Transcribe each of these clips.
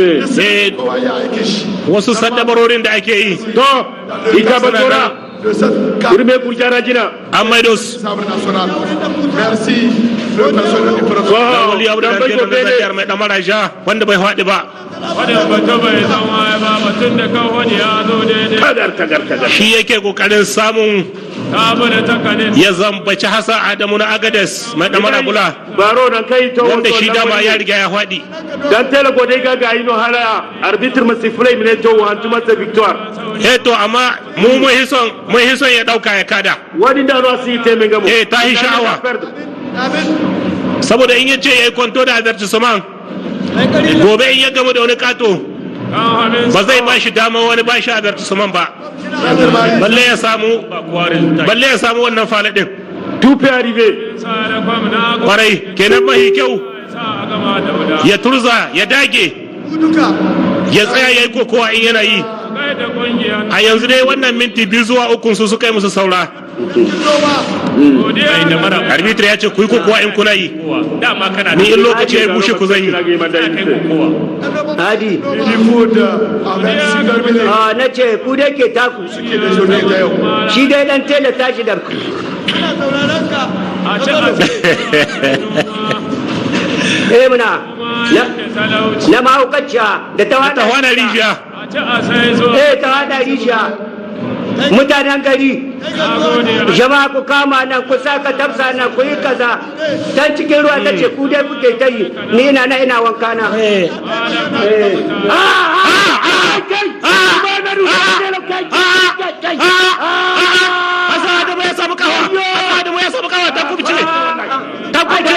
Eh, wasu saddabarorin da ake yi To, ika batora. Irme kurjara jina. An maido su. Merci, le personnel du protocole. Lawali Abu da Dambai na Zandar mai damara ja wanda bai faɗi ba. Wadda batu bai zama ba, batun da kan wani ya zo daidai. Kagar, kagar, kagar. Shi yake kokarin samun Ta bada takanin. ya zambaci Hassan Adamu na Agades mai damara bula, Baro nan kai to. wanda shi dama ya riga ya faɗi. Dan tele go dai gaga ino hala arbitre ma siffler mine to hantuma sa victoire. Eh, to, amma mu mun hison ya dauka ya kada. Wani da no asi te me ngamo. Eh, ta yi sha'awa. Saboda in ya ce ya yi kwanto da avertissement, gobe in ya gamu da wani kato, ba zai ba shi dama wani ba shi avertissement ba, balle ya samu wannan faladin. Tout peut arriver. Kwarai, kenan mahi kyau ya turza, ya dage, ya tsaya ya yi kokowa in yana yi. A yanzu dai wannan minti 2 zuwa 3 su suka yi musu saura. Arbitre ya ce ku yi kokowa in kuna yi, Dama kana ni in lokaci ya bushe ku zan yi. Hadi. Food avec 6 minutes. A na ce ku dai ke taku. Shi dai dan tela tashi da A ci a eh muna na mahaukaciya da ta ta hwana rijiya. A ci a sai zo. Eh, ta hada rijiya. Mutanen gari, jama'a, ku kama nan, ku saka tafsa nan, ku yi kaza dan cikin ruwa. Ta ce ku dai kuke ta yi, ni ina na ina wanka na. Eh. Ah, ah, Hassan Adamu ya samu kawa, Hassan Adamu ya samu kawa, ta kubce, ta kubce.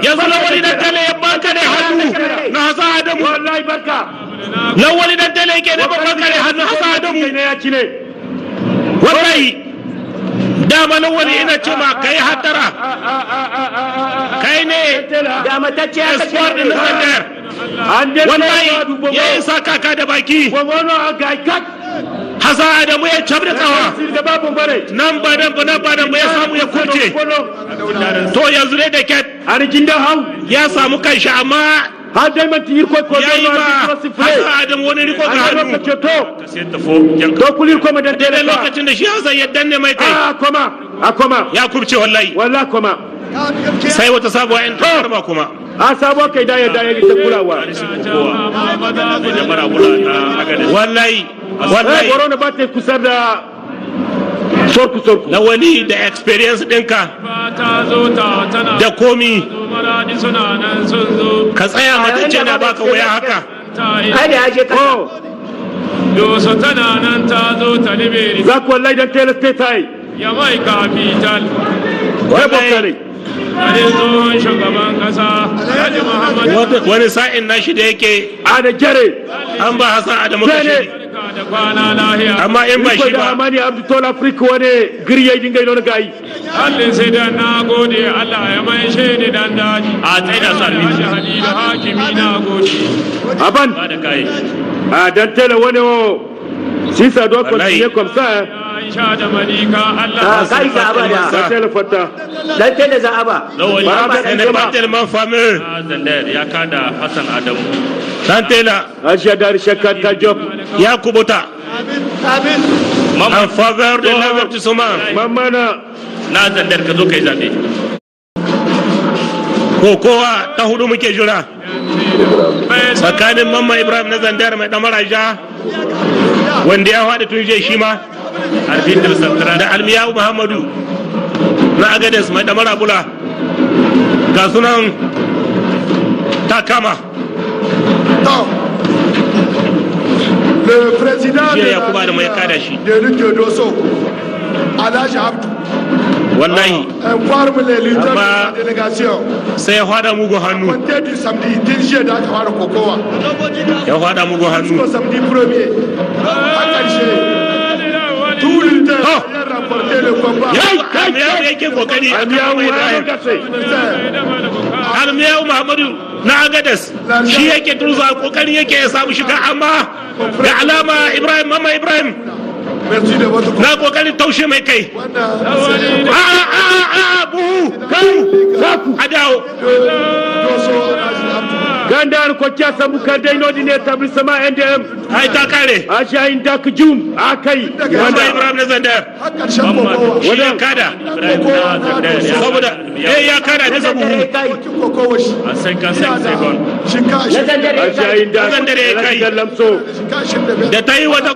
Yanzu Lawali Dan Tele ya banka ne hannu na Hassan Adamu. Wallahi barka. Lawali Dan Tele yake da banka ne hannu Hassan Adamu. Ne ya ci ne. Wallahi dama Lawali ina ce ma kai hattara, kai ne Da matacce ya kashe. Espoir din Zandar. An dai Wallahi ya yi sa kaka da baki. Bobono ga kat. Hassan Adamu ya cabda kawa. Sirga babu bare. Nan ba nan ba, nan ba nan ba, ya samu ya kurce. To, yanzu dai da ket Ani jinda hau. ya samu kanshi, amma Ha dai man tir ko ko. Ya yi ma Hassan Adamu wani riko ga hannu. To Sai tafo to kulir ko madan Daidai tele. lokacin da shi Hassan ya danne mai kai, A koma, a koma. ya kubce wallahi. Wallahi koma. Sai wata sabuwa in ta kuma. A sabo kai da ya da ya ta kulawa. Kokowa mai damara bula na Agades. Wallahi. Eh. Wallahi. Corona ba ta kusa da sorku sorku. Lawali, da experience ɗinka Ta zo ta tana da komi, maradi suna nan sun zo. ka tsaya matacce na baka waya haka. Ta yi Ai da ya je kasa. Oh. Doso tana nan ta zo ta liberi. Za ku wallahi dan tele state ai. Ya mai capital. Wai bokkare. Garin tsohon shugaban kasa Alhaji Muhammadu. Wani sa'in nashi da yake A da jere. an ba Hassan Adamu Jere. kashi, Barka da kwana lahiya. amma in ba Iko shi da ba. Amani Abdu Tola Afrique wani girye dinga ino gai. Allah sai dan na gode, Allah ya mai ni dan daji. A tsaye da su. Alhaji Arbitri. Halilu Hakimi, na gode. Aban. Ba da kai. A dan tele wani o si ça doit Wallahi. continuer comme ça hein. Aisha da Malika Allah. Ah, kai za a ba da. Dan tele fatta. Dan tele za a ba. Lawali Ba Ba Ce n'est pas tellement fameux. na Zandar ya kada Hassan Adamu. Dan Tela Aisha Dari Shakka Job. ya kubuta en faveur de l'avertissement. Mamana. Na Zandar, ka zo kai zabe. Kokowa ta hudu muke jira tsakanin Mamman Ibrahim na Zandar mai damara ja, wanda ya faɗi tun jiya shi ma, Arbitre central. da Almiyahu Muhammadu na Agades mai damara bula. Ga sunan ta kama. To, le président Jiya de Yakuba da mai kada la shi. de lutte Dosso, Alhaji Abdou, Wallahi. informe les lutteurs de Amma- la délégation. Sai ya fada mugun hannu. Compter du samedi, tun jiya da aka fara kokowa. Ya fada mugun hannu. Jusqu'au samedi premier. A ƙarshe, tout lutteur Oh. ayant remporté le combat. Almiyahu yake kokari a Amiyawu kama Ibrahim. Gase. Almiyahu Muhammadu na Agadas shi yake turza, kokari yake ya samu shiga, amma ga alama Ibrahim, Mama Ibrahim Merci de votre na kokarin taushe mai kai. Wannan A a a a, buhu, Kai zaku. A dawo. Dosso, Alhaji Abdou. Kandar ko kya samu kandai nodi ne établissement NDM. Ai ta kare. Aja inda kujum akai. Wanda Ibrahim na Zandar. Har ƙarshen kokowa. Shi ya kada. Kokowa na dosa. Saboda ya kada bisa buhu. Kai. Abokin kokowa shi. A 55 Ina da secondes. Shinka Na ashirin Zandar ya Aja kai. inda Zandar ya kai. Lamso. shinka 25. Da ta yi wata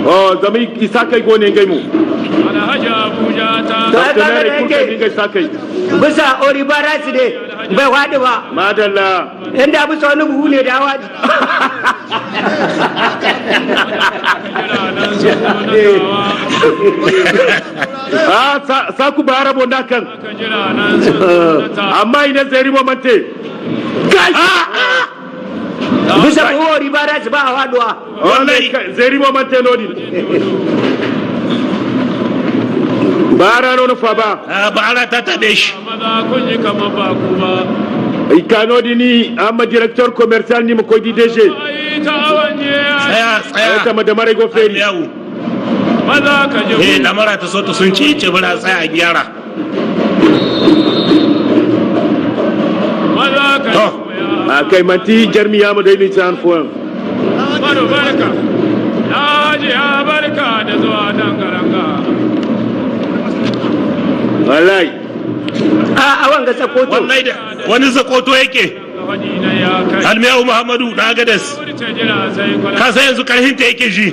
Oh, zami isa kai gone ngai mu. Alhaji Abuja ta To ai kaga da Tonere kulka yake dinga isa kai. bisa Oribara su ne bai faɗi ba. Madalla. Inda bisa wani buhu ne da waɗi. jira nan sun zo na tawa. Ah, saku ba arabo na kan. Ka jira nan sun zo na tawa. Amma ina zai rimo mante. Kai! Bisa buhu Oribara su ba a faɗuwa. Wallahi zai rimo mante nodi. Bara nono fa ba. Ba'ara ta tabe shi. Maza kun yi kamar ba ku ba. Ikano ni amma directeur commercial ni mo ko di DG. Ai ta awanye. Tsaya Ai ta tsaya. madamare go feri. Yawo. Maza ka ji Lamara ta so ta sun ci ce bura tsaya a gyara. Maza ka To. ji Akai manti jarmiya mo dai ni tan fo. Maro barka. Alhaji ya barka da zuwa dangaranga. Wallahi. A wanga sakoto. Wallahi da wani zakoto yake. Ga faɗi na ya kai. Almiyawu Muhammadu na Agades. Wurce jira sai kwala. Ka san yanzu karhin ta yake ji.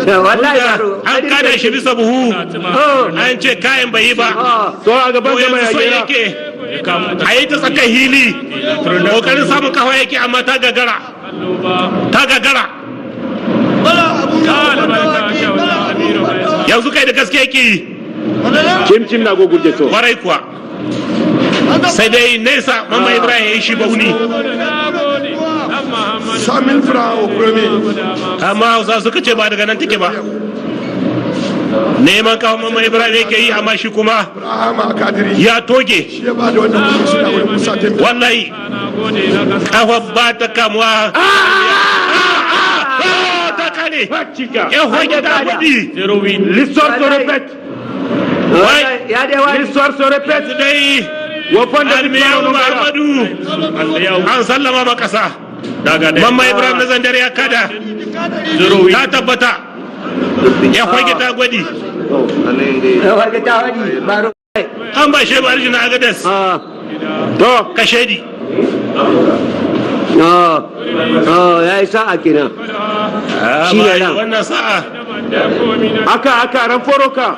Wallahi baro. An kada shi bisa buhu. Oh. An ce kayan bai yi ba. Oh. So a gaban To gama yanzu ya so gera. yake. A yi ta tsaka hili. Kokarin samun kafa yake amma ta gagara. Kallo ba. Ta gagara. Bala abu ya Ta uban albarka dawaki. kyauta Bala abu Amiru uban mai dawaki. Yanzu kai da gaske yake yi. Cim cim na go gurje so. Kwarai kuwa. Sai dai nesa Mamman Ibrahim ya yi shi bauni. Na gode. Dan Muhammadu. 100 000 francs au premier. Amma Hausa suka ce ba daga nan take ba. Neman kawo Mamman Ibrahim yake yi amma shi kuma Rahama Kadiri. ya toge. Shi ya ba da wannan kuɗi suna wurin Musa Tembe. Wallahi Na gode na kasa. kafa ba ta kamuwa. Ta kare. Pacika. Ya hoge da gudi. 08. L'histoire se répète. Wallahi, Ya dai waɗi. L'histoire se répète. Yanzu dai Wafan da Almiyawu Muhammadu an sallama ma kasa. Daga ɗaya. Mamman Ibrahim na Zandar ya kada. 08. Ta tabbata. Ya hoge ta gwadi. Wanga ta waɗi. Baro. An ba shebu arjuna Agades. Ah. To, Kashedi. Oh. Oh, ya yi sa'a kenan. Shi ne nan. Wannan sa'a. Da komi na aka aka ran foroka.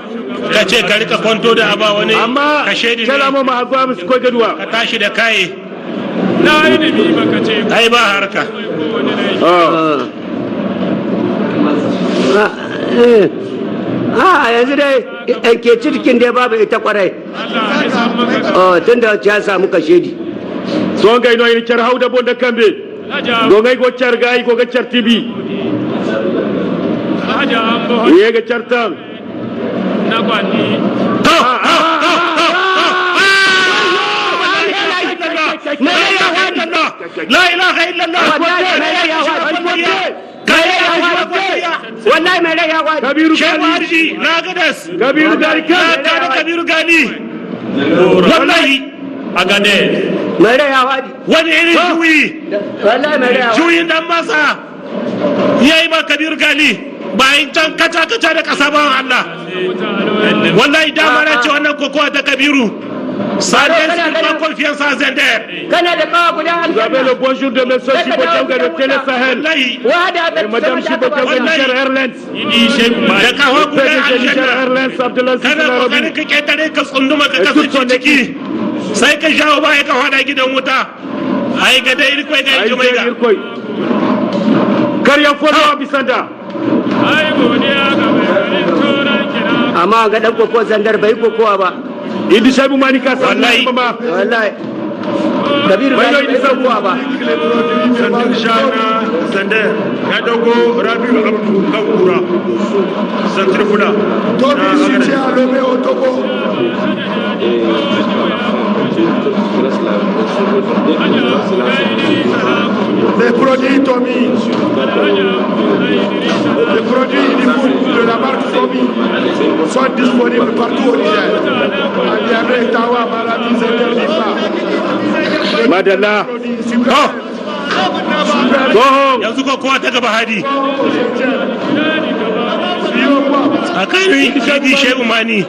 Ka ce ka rika kwanto da aba wani Amma kashedi ne. kalamo ma hagu amu ko gaduwa. Ka tashi da kaye. na ilimi baka ce Ai ba harka. kowane ne. Ah. Ah, yanzu dai ke cikin dai babu ita kwarai. Allah ya san maka. Oh, tunda ya samu kashedi. So ngai no yin char hauda bonda kambe. Alhaji Abu- Go ngai go char gai go ga char tibi. Alhaji Ambo Ye ga char tan. na kwanni. To, to, to, to. La ilaha illallah. Wallahi mai rai ya waɗi. Kai ya waɗi. Wallahi mai rai ya waɗi. Kabiru Shehu Gali. Arji na Agades. Kabiru Gali Na kan. kada Kabiru Gali. Wallahi Agadez. Mai rai ya waɗi. wani irin juyi. Wallahi mai rai ya waɗi. Juyin dan masa. Yayi ba Kabiru Gali. Bayan can kaca kaca da kasa bawan Allah. Wallahi dama na ce wannan kokowa ta Kabiru. Sande Kana su confiance a Zender. Kana da kawa guda Vous avez aljanna. le bonjour de monsieur Chibo Djanga de Télé Sahel. Wallahi Wada Et Madame Chibo Djanga Wallahi. Niger Airlines. Idi Sheikh da Mali. kawo guda PDG Niger aljanna. Airlines Abdelaziz Kana kokarin Larabi. ka ketare ka tsunduma ka Et toute kasance son ciki. équipe. Sai ka jawo baya ka fada gidan wuta. Ai ga dai irkoi ga Aïe jumaiga. Irkoi. Karyan Folo Bisanda. Ai godiya ga mai garin turan kira. Amma ga dan koko zandar bai kokowa ba. Idi Shaibu Manika Sabu Wallahi. Mama. Wallahi. Kabiru Bai bai yi kokowa ba. Sandir Shana Zandar ya dogo Rabiu Abdu kan kura Santir Fula Tobi soutient à Lomé au Togo. Les produits Tommy, les produits Unifood de la marque Tommy sont disponibles partout au Niger. À Niamey, Tawa, Maradi, Zender, Difa. Madalla. To, To yanzu ko kowa ta gaba hadi. Tsakanin Idi Shehu Mani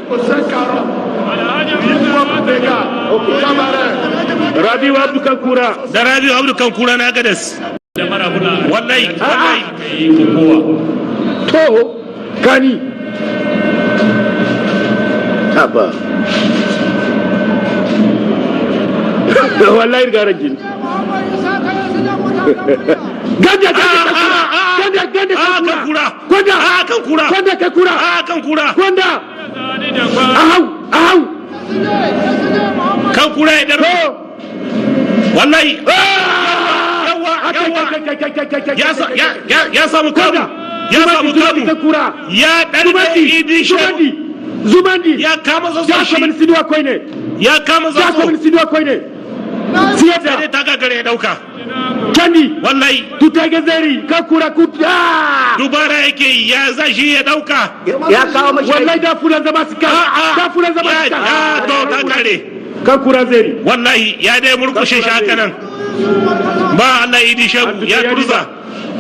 Rabiu Abdu Kankura. Da Rabiu Abdu Kankura na Agadas. Da marabula. Wallahi, wallahi. Yi kokowa. To kani. Haba. Wallahi garan jini. Ganda ganda ganda ganda. Ah, Kankura. Kwanda. Ah, Kankura. Kwanda Kankura. Ah, Kankura. Kwanda. Ahau ahau. Kankura ya daro. To. Wallahi. Yawa, yawa. Ya samu kamu. Ya samu kamu. Kankura. Ya ɗarbe Idi Shehu. Zubandi. Zubandi. Ya kama Ya zazzau shi. kwamin sinuwa koi ne. Ya kama Ya zazzau. kwamin sinuwa koi ne. Sai Siyata. dai ta gagare ya dauka. Kandi. Wallahi. Tutege zeri. Kankura kuta. Dubara yake yi, ya za shi ya dauka. Ya kawo mashi. Wallahi da fulan zama su kan. A'a. Da fulan zama Ya su kan. ya to ta kare. Kankura zeri. Wallahi ya dai murkushe shi haka nan. Ba Allah, Idi Shehu ya turza.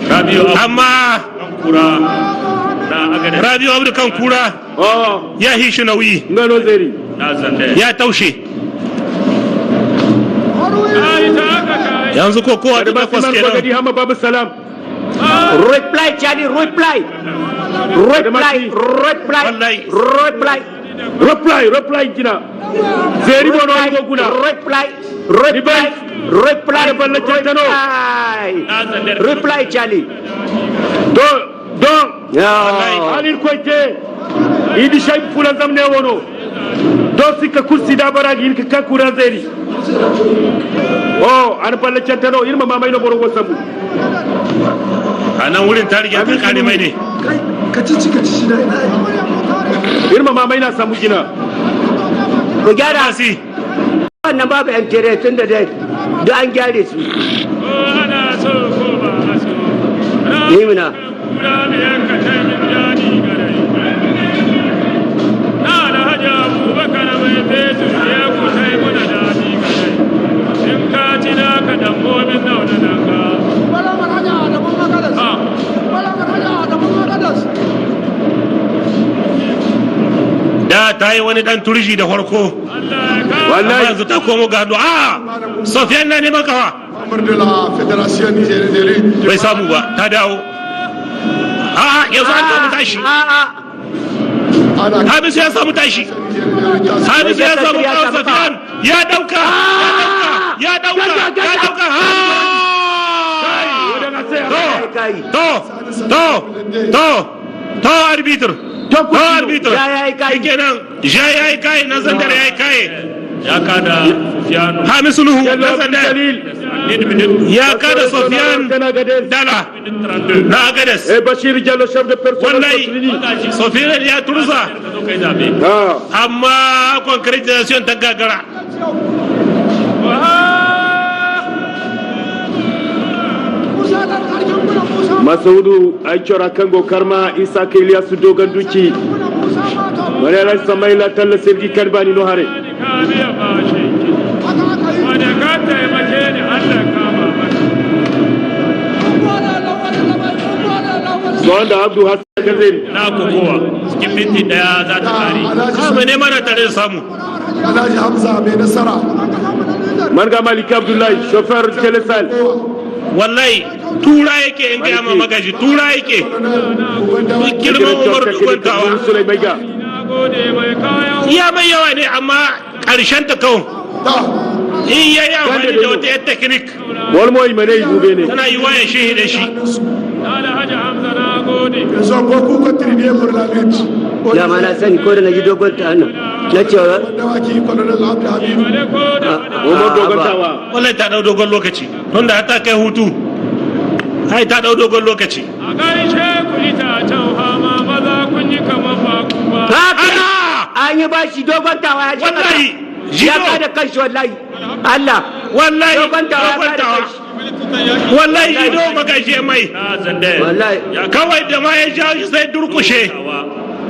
Rabiu Abdu Amma Kankura na Agades. Rabiu Abdu Kankura Oh. ya hishi nauyi. Ngano zeri. Na Zandar. Ya taushe. Yanzu ko kowa ta takwas Siman kenan. Kwagadi Hama Babu Salam. Reply, Charlie, reply. Reply, reply, Wallahi. reply. Reply, reply gina. Zeri bono Reply, go guna. reply, reply, reply, Ada balle Chantano. reply. Na Zandar. Reply, Charlie. Don don. No. Halil koyte. Idi shay fulan zamne wono. Don sika kursi da baragi ilka Kankura zeri. Oh, an balle Chantano irma mamai no boro wasambu. A nan wurin ta riga ta kare mai ne. Irma mamai na samu gina. Ku gyara Asi. wannan babu yan tere tun da dai duk an gyare su. Ana so ko ba a so. Ni muna. Kura biyan ka taimin daɗi garai. Na Alhaji Abubakar mai fetur ya ku tai muna daɗi garai. In ka ci naka dabbobin nauna nan ka. Ah. Da ta yi wani dan turji da farko. Allah ya kawo. Amma Wallahi yanzu ta komo gado. A Sofiyan na neman kawa. Membre de la Fédération nigérienne de lutte. Bai samu ba, ta dawo. A yanzu an samu tashi. A'a. Ana Hamisu ya samu tashi. Hamisu ya samu kawo Sofiyan. Ya dauka. Ya dauka. Ya dauka. Ya dauka. Ha! Kai. To, to, to, to arbitre. To arbitre. Ja ya yi kai. Shikenan. Ja ya yi kai, na Zandar ya yi kai. Ya kada Sufiyanu. Hamisu Nuhu Yallo na Zandar. Jalil. Nid minute Ya kada Sofiyan Dala 32. na Agades. Eh Bashir Jallo chef de personnel. Wallahi Sofiyan ya turza. Ka zo kai zabe. Ah. Amma concrétisation ta gagara. Masaudu Aichora Kango Karma Isa Ilyasu Dogon Duki. Mariana Samaila Talla Sergi Karbani no hare. Ka biya bashin ki. Wanda ka taimake ni Allah kama maka. Wanda Abdu Hassan Gazeri. Na kokowa. Cikin minti daya za ta kare. Ah, mai nema na tare da samu. Alhaji Hamza mai nasara. Marga Maliki Abdullahi chauffeur Telesal. Wallahi tura yake in gaya ma magaji tura yake. Duk girman Umar Duguntawa. Sulai Maiga. Na gode mai kayan Ya mai yawa ne amma ƙarshen ta kawo. In ya yi amfani da wata yar teknik Walmo Imane Ibube ne. tana yi wa ya shehi da shi. Alhaji Hamza na gode. Ils ont beaucoup contribué pour la lutte. Dama na sani ko da na ji dogon ta hannu. Na ce Dawaki Colonel Abdul Habib. Bale ko da Umar Dogon Haba. Tawa. Wallahi ta dau dogon lokaci. Tunda ta kai hutu. Ai ta dau dogon lokaci. A gaishe ku itacen fama maza kun yi kamar ba ku ba. Haka. Ana! An yi bashi dogon tawa ya je kasa. Wallahi Ya Jido. kada kanshi wallahi. Allah. Wallahi Dogon tawa ya dogon kada tawa. kanshi. Wallahi Jido magaji ya mai. Na Zandar. Wallahi. Ya Kawai da ma ya jawo shi sai durkushe.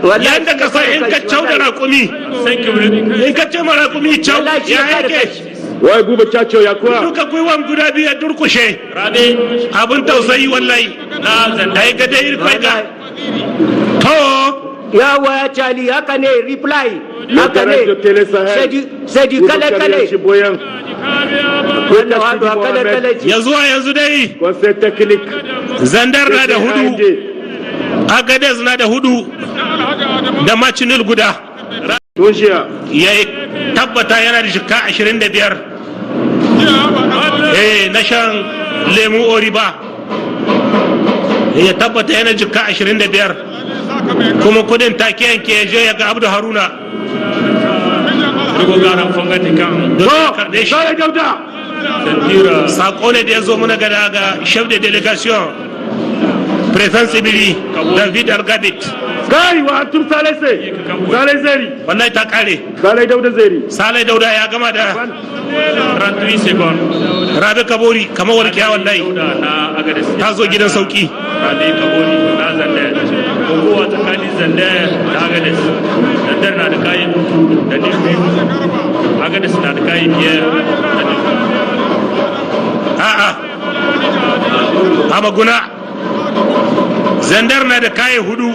Wallahi Yadda ka san in ka cau da raƙumi. 5 minutes. In ka ce ma raƙumi cau Wallahi shi ya ya kada yake. kanshi. Wai Buba Chacho ya kuwa. Duka gwiwan guda biyu ya durkushe. Rabe Abin tausayi wallahi. na Zandar. Ai ga dai kai ga. To. Yawa ya cali, haka ne, reply haka ne. Radio Télé Sahel. Sai di kale kale. Shi boyan. Wannan haɗuwa kale kale ce. Ya zuwa yanzu dai Conseil technique. Zandar na da hudu, Agadez na da hudu da match nul guda. Tunisia. Ya tabbata yana da jika 25 na shan lemu oriba. Ya tabbata yana jika 25, kuma kudin take yanke ya je ya ga Abdu Haruna Dugo garan fangati kan don ya karɓe shi. Sale Dauda. Santira. Sako ne da ya zo muna gada ga chef de délégation, préfet Tsibiri David Algabit. Kai wa antum Sale se. Sale Zeri. Wallahi ta kare. Sale Dauda Zeri. Sale Dauda ya gama da 38 secondes. Rabi Kabori kamar warkiya wallahi. Dauda na Agadez. Ta zo gidan sauki. Rabe Kabori na Zandar. Kokowa tsakanin Zandar da Agadez. Zandar na da kayan uku da nil biyu. Agadez na da kayan biyar da nil biyu. A'a, Amaguna, Zandar na da kaye hudu.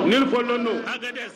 Nil Follono. Agadez.